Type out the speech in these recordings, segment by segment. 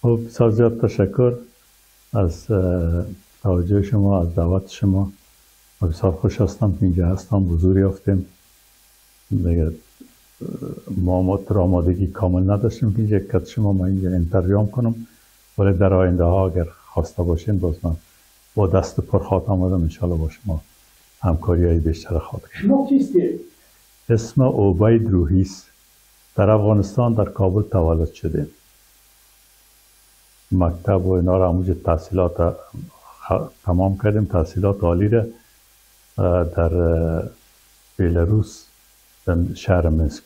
خب، بسیار زیاد تشکر از توجه شما، از دعوت شما. بسیار خوش هستم که اینجا هستم، حضور یافتیم. دیگه ما آمادگی کامل نداشتیم که اینجا کت شما ما اینجا interview کنم، ولی در آینده ها اگر خواسته باشین، باز من با دست پر خواهد آمدم. انشالله با شما همکاری های بیشتر خواهد. شما کیستید؟ اسم عبید روحیست. در افغانستان، در کابل تولد شدیم. مکتب و اینا را همونجا تحصیلات تمام کردیم. تحصیلات عالی را در بیلاروس، در شهر منسک،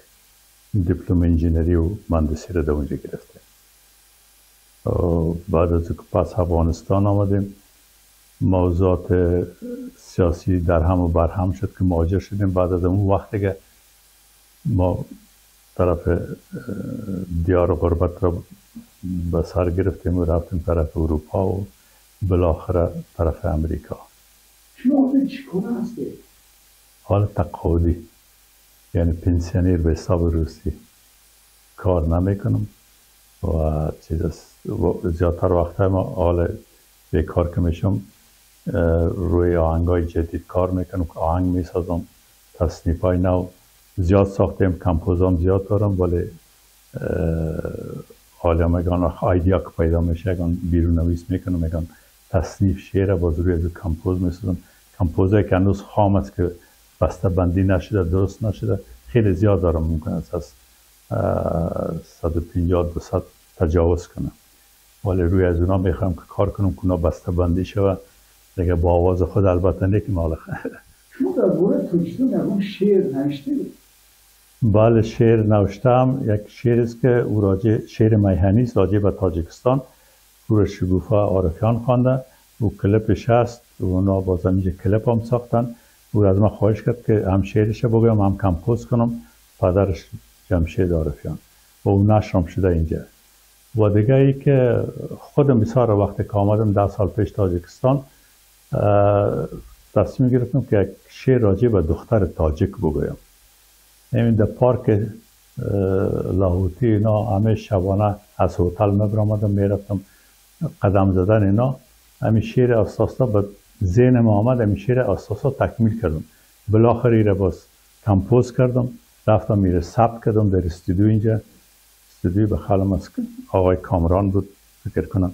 دیپلم انجینری و مهندسی را در اونجا گرفتیم. بعد از که پس افغانستان آمدیم، موضوعات سیاسی در هم و برهم شد که مهاجر شدیم. بعد از اون وقت که ما طرف دیار غربت را به سر گرفتیم و رفتیم طرف اروپا و بالاخره طرف امریکا. شما چیکار هستید؟ حال تقاعدی، یعنی пенсионер به حساب روسی. کار نمیکنم و چیز زیادتر وقت ما حال بیکار که میشم، روی آهنگای جدید کار میکنم که آهنگ میسازم. تصنیف های نو زیاد ساختیم، compose ام زیاد دارم، ولی حالا میگن idea که پیدا میشه، یگان بیرون نویس میکنم، میگن تصنیف شعر باز روی از compose میسازم. compose که هنوز خام است که بسته بندی نشده، درست نشده، خیلی زیاد دارم. ممکن است از 150 200 تجاوز کنم، ولی روی از اونا میخوام که کار کنم که اونا بسته بندی شوه دیگه، با آواز خود البته، نه که مال شما در مورد تاجیکستان یگان شعر نوشته؟ بله، شعر نوشتم. یک شعر است که او راجع شعر میهنی است، راجع به تاجیکستان. او را شگوفه عارفیان خوانده و کلیپش هست و اونا باز اینجا کلیپ هم ساختن. او از من خواهش کرد که هم شعرش بگویم، هم compose کنم. پدرش جمشید عارفیان و او نشرم شده اینجا. و دیگه ای که خودم بسیار وقت که آمدم 10 سال پیش تاجیکستان، تصمیم گرفتم که یک شعر راجع به دختر تاجیک بگویم. همین در پارک لاهوتی اینا، همه شبانه از هتل میبرآمدم، میرفتم قدم زدن اینا، همین شعر اساسا به ذهن ما آمد. همین شعر اساسا تکمیل کردم، بالاخره ایره باز compose کردم، رفتم میره ثبت کردم در استودیو اینجا. استودیو به خیالم از آقای کامران بود فکر کنم.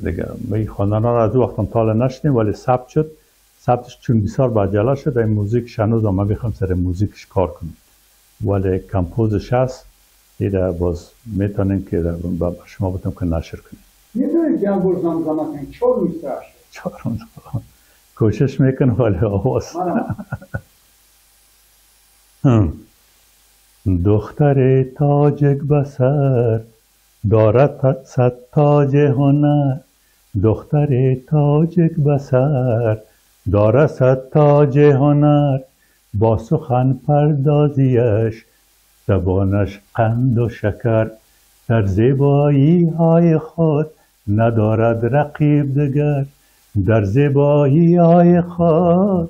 دیگه می خواندن را از او وقتم تا نشنیم، ولی ثبت شد. ثبتش چون بسیار با شد، این موزیک هنوز ما میخوام سر موزیکش کار کنم، ولی compose ش هست. ایره باز میتونیم که شما بتونم که نشر کنیم. میتونید یک بار زمزمه کنید چهار مصرعش؟ چهار کوشش میکنم، ولی آواز. دختر تاجک بسر دارد صد تاج هنر، دختر تاجک بسر دارد صد تاج هنر، با سخن پردازیش زبانش قند و شکر، در زیبایی های خود ندارد رقیب دگر، در زیبایی های خود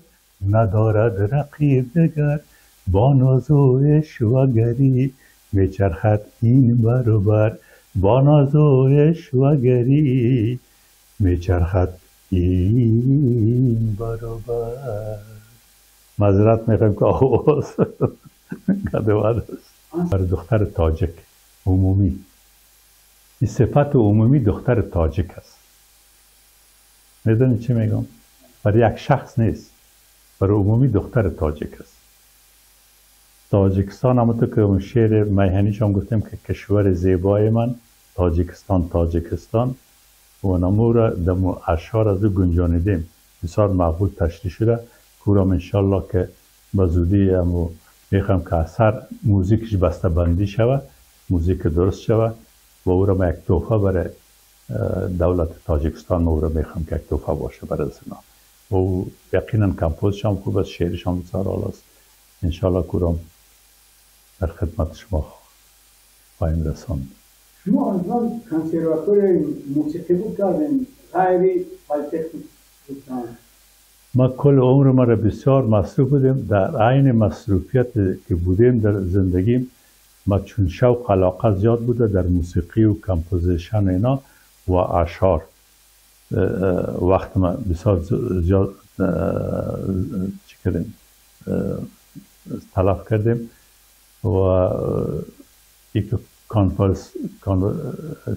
ندارد رقیب دگر، با ناز و عشوه‌گری میچرخد این برابر، با ناز و عشوه‌گری میچرخد این برابر. معذرت میخوایم که آواز گدواد است. بر دختر تاجک عمومی، این صفت عمومی دختر تاجک است. میدونی چی میگم؟ برای یک شخص نیست، برای عمومی دختر تاجک است. تاجیکستان همونطور که اون شعر میهنیش هم گفتیم که کشور زیبای من تاجیکستان تاجیکستان، و نمو را دمو اشعار از او گنجانیدیم، بسیار مقبول تشریح شده. کورم انشالله که به زودی همو میخوام که اثر موزیکش بسته بندی شوه، موزیک درست شوه و او را ما یک تحفه برای دولت تاجیکستان، ما او را میخوام که یک تحفه باشه برای از و یقینا compose ش هم خوب است، شعرش هم بسیار اعلی است. انشالله کورم در خدمت شما خواهیم رساند. شما از کنسرواتوری موسیقی بود کردین، غیری پلیتکنیک بود؟ ما کل عمر ما را بسیار مصروف بودیم. در عین مصروفیت که بودیم در زندگیم، ما چون شوق علاقه زیاد بوده در موسیقی و composition اینا و اشعار، وقت ما بسیار زیاد چی کردیم، تلف کردیم و یک کانفرنس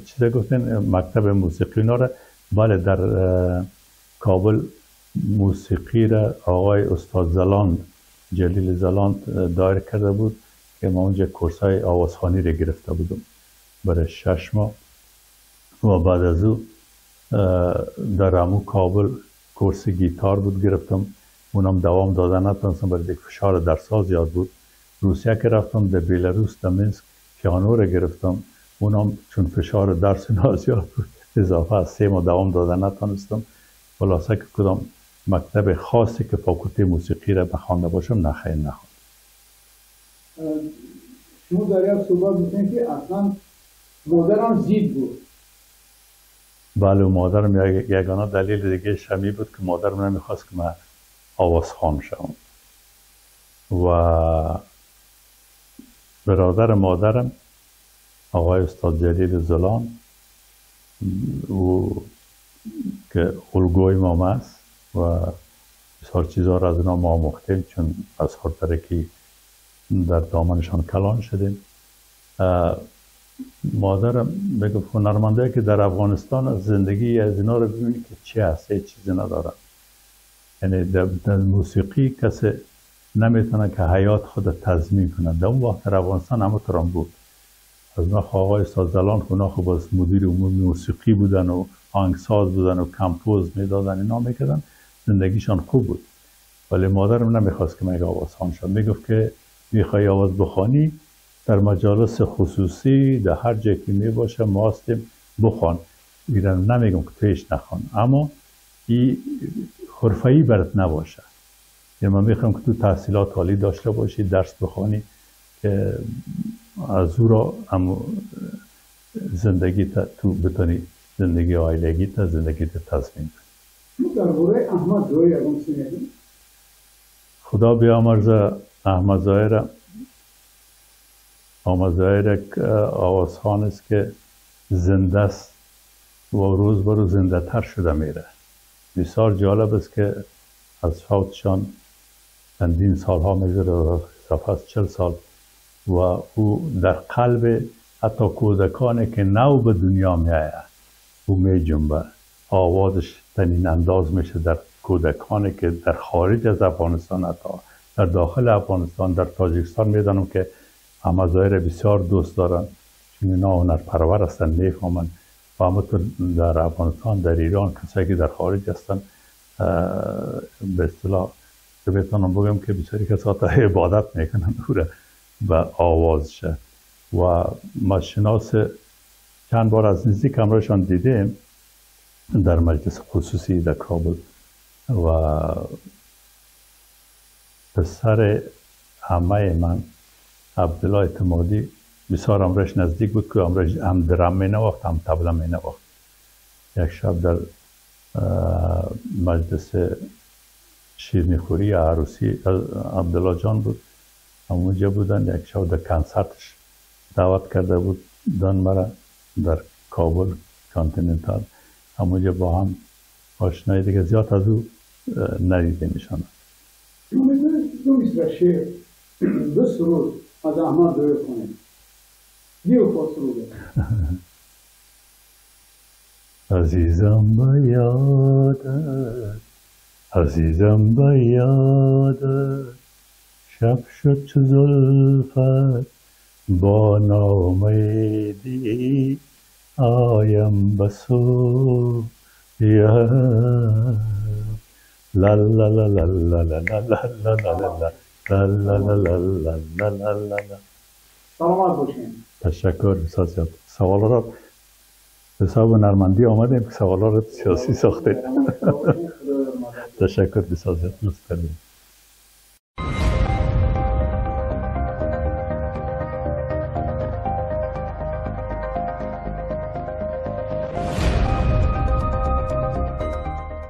چیزا گفتیم مکتب موسیقی اینا را. بله، در کابل موسیقی را آقای استاد زلاند، جلیل زلاند دایر کرده بود که ما اونجا کورسای آوازخوانی را گرفته بودم برای 6 ماه و بعد از او در امو کابل کورس گیتار بود گرفتم، اونم دوام داده نتونستم برای دیگه فشار درس‌ها زیاد بود. روسیه که رفتم در بیلاروس در مینسک پیانو را گرفتم، اونم چون فشار درس زیاد بود اضافه از 3 ماه دوام داده نتونستم. خلاصه که کدام مکتب خاصی که فاکولته موسیقی را بخوانده باشم نخیر نخواند. شما در یک صحبت میکنید که اصلا مادرم زید بود. بله، مادرم یگانه دلیل دیگه شمی بود که مادرم نمیخواست که من آوازخوان شوم و برادر مادرم آقای استاد جلیل زلان او که الگوی ما است و بسیار چیزها را از اونا ما آموختیم، چون از خردترکی در دامنشان کلان شدیم. مادرم میگفت هنرمندایی که در افغانستان زندگی از اینا رو ببینی که چی هست، هیچ چیزی ندارن. یعنی در موسیقی کسی نمیتونه که حیات خود تضمین کنه. در اون وقت در افغانستان همه طور بود. از ما آقای استاد زلان اونا خب از مدیر عمومی موسیقی بودن و آهنگساز بودن و compose میدادن، اینا میکردن، زندگیشان خوب بود. ولی مادرم نمیخواست که من یک آوازخوان شم. میگفت که میخوای آواز بخوانی در مجالس خصوصی در هر جایی که میباشه ما هستیم بخوان. ایران نمیگم که تویش نخوان، اما این حرفه‌ای برات نباشه. یعنی من میخوام که تو تحصیلات عالی داشته باشی، درس بخوانی که از او را هم زندگی تا تو بتونی زندگی عائلگی تا زندگی تا تضمین کنی. درباره احمد ظاهر یگان چی میگی؟ خدا بیامرزه احمد ظاهر. احمد ظاهر یک آوازخوان است که زنده است و روز به روز زنده تر شده میره. بسیار جالب است که از فوتشان چندین سالها میگذره، اضافه از 40 سال، و او در قلب حتی کودکانی که نو به دنیا میآید او می جنبه، آوازش تنین انداز میشه در کودکانی که در خارج از افغانستان، حتی در داخل افغانستان، در تاجیکستان. میدانم که احمد ظاهر بسیار دوست دارن، چون اینا هنرپرور هستن، میفهمن. و همونطور در افغانستان، در ایران، کسایی که در خارج هستن، به اصطلاح بتونم بگم که بسیاری کسا تا عبادت میکنن او را به آوازشه. و ما شناس چند بار از نزدیک همراهشان دیدیم در مجلس خصوصی در کابل. و پسر عمه من عبدالله اعتمادی بسیار همراهش نزدیک بود که همراهش هم درم می نواخت هم طبله می نواخت. یک شب در مجلس شیرینی خوری عروسی عبدالله جان بود، همونجا بودن. یک شب در کنسرتش دعوت کرده بود دان مرا در کابل کانتیننتال، همونجا با هم آشنایی دیگه زیاد از او ندیده میشن. دو مصرع شعر، دو سرود از احمد ظاهر کنید. عزیزم به یادت، عزیزم به یادت، شب شد چو زلفت با ناامیدی آیم به سویت. لا لا لا لا لا لا لا لا لا لا لا لا لا لا لا لا لا. سلامت باشین. تشکر بسیار زیاد. سوالا را حساب هنرمندی آمدیم که سوالا را سیاسی ساختیم. تشکر بسیار زیاد. لطف کردیم.